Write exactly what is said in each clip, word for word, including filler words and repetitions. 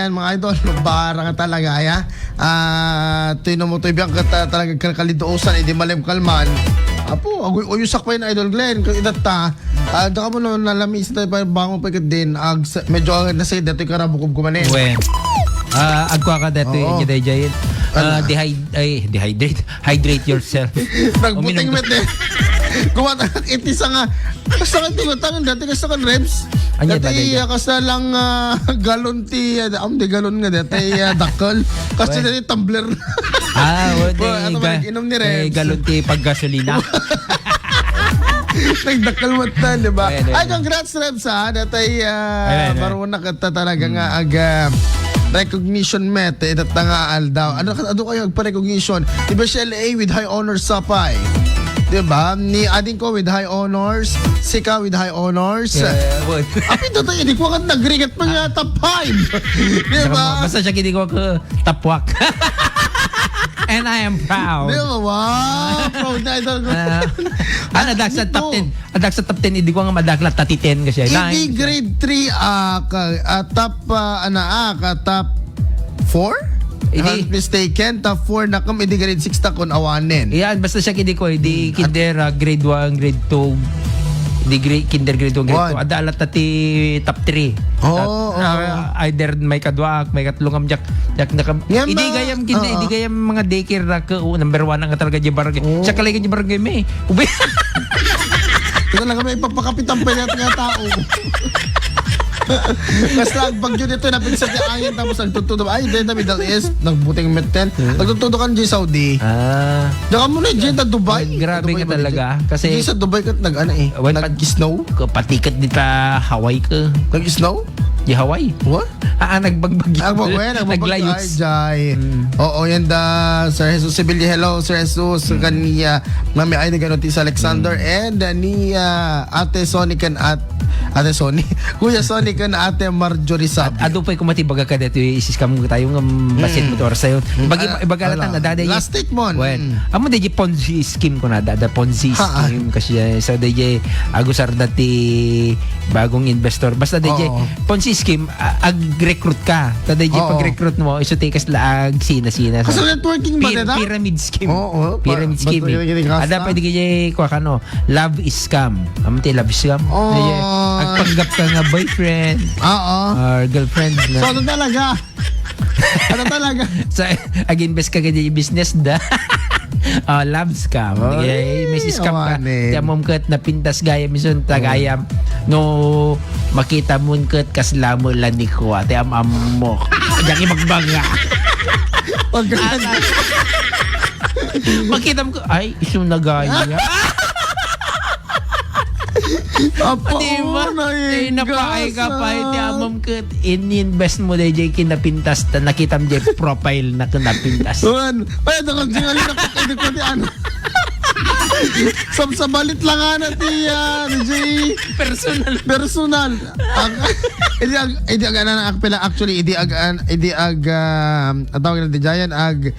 Yan, mga idol, barang talaga, ya. Ah, tino mo to, ibiyang ka ta-, talaga kalkalidusan, hindi malim kalman. Apo, aguy-uyusak pa yun, Idol Glenn. Kaya itatta, ah, daka mo na nalami sa tayo, bangon pa ikit din. Ag, sa-, medyo ang nasa dito, yung karabukob ko man eh. Wen. Ah, agkwa ka dito, Oo. Yung jay jay. Ah, Ala. Dehyd-, ay, dehydrate. Hydrate yourself. Nagbuting Uminom ka. Met eh. Kumatak iti sa nga. Basta ka tumatangan dati, basta ka reps. Anya, Dati, bagay ka? Ah, kasta lang, ah, galon ti, ah, am, di galon nga dati, ah, dakkel. Kasta Well. Dati tumbler. Ah, well, Well, di ano ba ga-, nag-inom ni eh, Rems? Galon ti paggasolina. Nagdakkel mo ta, di ba? Well, well. Ay, congrats, Rems, ha? Dati, ah, Well, well. Marunong ka ta talaga nga Mm. aga recognition met, eh, data nga aldaw. Ano ka, ano kayo agpa-recognition? Di ba si L A with high honors, sapay? Di ba? Ni ading ko with high honors, sika with high honors. Yeah, well. Apin to tayo, di ko agad nagrigat pa nga top five. Di ba? Basta siya, hindi ko ako tapwak. And I am proud. Di ba? Wow, proud na idol ko. Ah, ano, Ah, that's a dito. Top ten. Adak sa top ten, idi ko nga madaklat, top ten kasi. Idi Nine. Grade three, ah, ka, ah, top, ah, ana, ah, ka top four? Idi If I'm not mistaken, top four na kam, idi grade six ta kun awanen. Iyan, basta siya kidi ko, idi Hmm. kinder, ah, grade one, grade two, idi grade, kinder grade one, grade One. two. Ada alat ti top three. Oo, At, oo. Ah, either may kaduak, may katlong amjak, jak nakam-, Ngem, idi ah, gayam, kinder, oo. Idi gayam mga daycare na ka, oh, number one nga talaga di barangay. Oo. Siya kalay ka di barangay, may. Ubi. Ito lang kami ipapakapit ang pwede nga tao. Basta ang bagyo dito, napinsa ti angin, tapos nagtutudo. Ay, dito, Middle East, nagbuting meten. Hmm. Nagtutudo kan di Saudi. Ah. Diyan ka muna, diyan na Dubai. Ay, grabe Dubai nga ba talaga. Diyan? Kasi Diyan sa Dubai ka nag-ano eh, Wait, nag-snow? Ka-, patikat dita Hawaii ka. Nag-snow? Di Hawaii? What? Ah, ah, nagbagbaga. Ah, bagwe, nagbagbaga. Naglayos. Ay, jay. Mm. Oo, yan da, Sir Jesus Sevilla. Hello, Sir Jesus. Mm. Kaniya, Mami Aida Ganotis Alexander. Mm. And, uh, ni, uh, Ate Sonic and At-, Ate Sonic. Kuya Sonic and Ate Marjorie Sabi. Ad-, adu pa'y kumatibaga ka dito, isiskam tayo nga, mm, basket mo to oras tayo. Mm. Bagi, Ah, ibaga lang ala. Tanda, dada, Last statement. Well, Mm. amo, dada, Ponzi scheme ko na, dada, Ponzi Ha, ah. scheme kasi, eh, sa dada, agusar dati bagong investor. Basta, dada, Oo. Ponzi scheme, a-, ag-recruit ka. Tada di Oo. Pag-recruit mo, isu ti kas laag, sina-sina. Kasi networking ba Py-, data? Pyramid scheme. Oo, oo. Pa-, Pyramid scheme, eh. Basta yung kinikasta. Ada pwede kaya kuha ka, no? Love scam. Amo ti love scam? Oo. Kaya, agpanggap ka nga boyfriend Oo. Or girlfriend na. So, ano talaga? Ano talaga? Sa, ag-invest ka kaya business da. Ah, love scam. Ay, Ay, may scam ka. Awan eh. Ti amom ket napintas gayam isun, tagayam. No, makita mo ket kasla mo la ni kuwa. Ti am-ammo. Diyan ibagbaga. Pag- Makita mo ko, ay, isu na gaya. Apa, Di ba? oh, Ay, napaay ka pa, nainggasa. Ti amom ket in-invest mo dayjay kinapintas ta, nakitam jay profile na kinapintas. Wan, ay, dakag jay alin ako, pwede ko di ano. Sabsabalit lang ana ti, ah, ano, jay Personal. Personal. Ang, idi ag-, idi ag-, ano, ang pila, actually, idi ag-, an-, idi ag-, um, ang tawag na di Giant, ag-,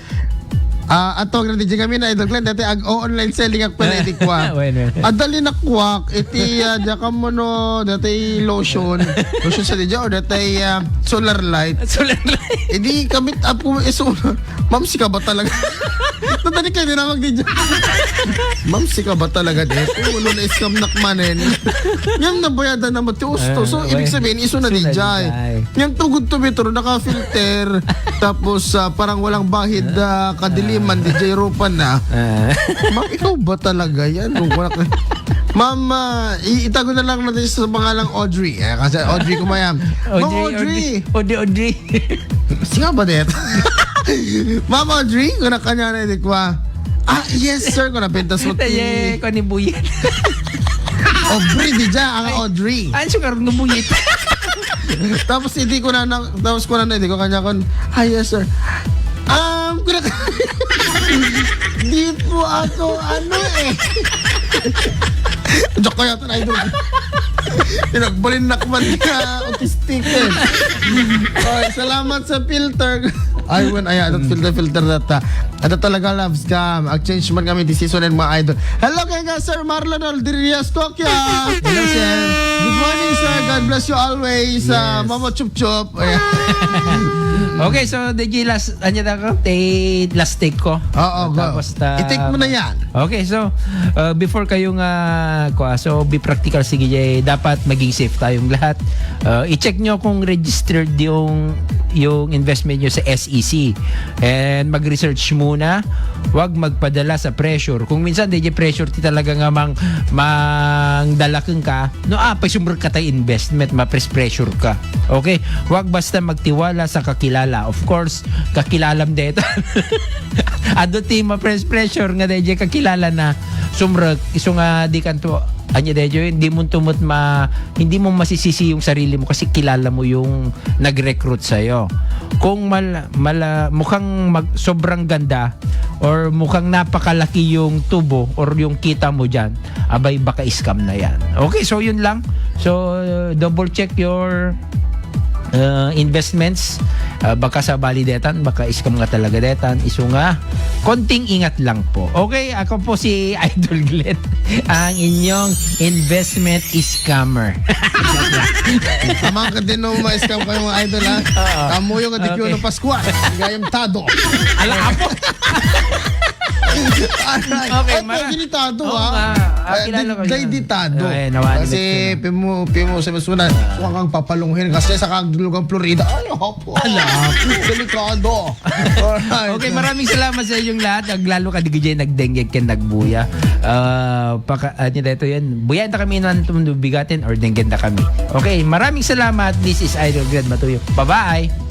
Ah, ato nga di kami na idol Glenn, dati ag-o-online selling ak pala iti kuak. Wen, wen. Adda linakuak iti, ah, diak ammo no, dati lotion. Lotion sa di o dati, ah, solar light. Solar light. Idi kamit apo iso. Ma'am, sika ba talaga? Tadi kayo na magdi Ma'am, sika ba talaga, de? Ulo na scam nak manen. Yan, nabayadan naman ti usto. So, Ah, ibig okay. Sabihin, iso na Iso na di jay. Di jay. Yan, tugod to bitro, naka-filter. Tapos, ah, parang walang bahid, ah, kadiliman, di jay rupa na. Ah. Ma'am, ikaw ba talaga yan? Nung wala ka-, Ma'am, ah, i-, itago na lang natin sa pangalang Audrey. Eh, kasi Audrey ko mayam. Ma'am Audrey, Audrey. Audrey, Audrey. Sino ba det? Ma'am Audrey, kung nakanya na, di ko, ah. Ah, yes, sir, kung napintas mo ti Aye, ko ni Buyet. Aubrey, di dya, ang Audrey. Ay, sugar, nubuyet. Tapos, hindi ko na, na, tapos ko na, hindi ko kanya kon, "Ah, yes, sir." Um, kuna-, di po ako, ano eh. Joke ko yata na idol. Pinagbalin na kuman ka, autistic eh. Ay, salamat sa filter. Ay, wen, ay, adat filter, filter data. Ada talaga love scam. Ag-change man kami decision and mga idol. Hello kay nga, Sir Marlon Aldrias Tokyo. Hello, sir. Good morning, sir. God bless you always. Ah, Yes. Mama Chup Chup. Ayan. Okay, so, D J, last, ano na ko? Te, last take ko. Oo, go. Tapos, ta- I-take mo na yan. Okay, so, uh, before kayo nga, kwa, so, be practical, sige, Jay, dapat maging safe tayong lahat. Uh, i-check nyo kung registered yung, yung investment nyo sa S E C. And mag-research muna. Huwag magpadala sa pressure. Kung minsan, D J, pressure ti talaga nga mang, mang dalakeng ka, no, ah, pasumrek ka tayo investment, ma-press pressure ka. Okay? Huwag basta magtiwala sa kakilala. Of course, kakilalam deta. Adu ti ma-press pressure nga D J kakilala na sumrek, isu nga di kanto, anya D J, hindi mo tumot ma, hindi mo masisisi yung sarili mo kasi kilala mo yung nag-recruit sa'yo. Kung mal, mala, mukhang mag, sobrang ganda or mukhang napakalaki yung tubo or yung kita mo dyan, abay, baka scam na yan. Okay, so yun lang. So, uh, double check your uh, investments. Uh, baka sabali detan, baka scam nga talaga detan. Isu nga, konting ingat lang po. Okay, ako po si Idol Glenn, ang inyong investment scammer. Tama ka din nung ma-scam kayo, mga idol, ha? Kamuyo ka di Okay. Piolo Pascual. Gayam Tado. Ala, apo! Alright. Okay, Ay, mara- pwede ni Tado, Oo ha? nga. Ah, Ay, kilala di- ko Day siya. di Tado. Ay, nawali Kasi na siya. pimo, pimo sa masunan. Suka kang papalunghin kasi sa kagdulugang Florida. Ay, opo. Ala. Delikado. Alright. Okay, maraming salamat sa inyong lahat. Naglalo ka, D J, nagdenggeg ken nagbuya. Ah, paka, ano dito yan? Buyaen ta kami ng bigatin or denggen na kami. Okay, maraming salamat. This is Idol Glenn Matuyo. Bye-bye!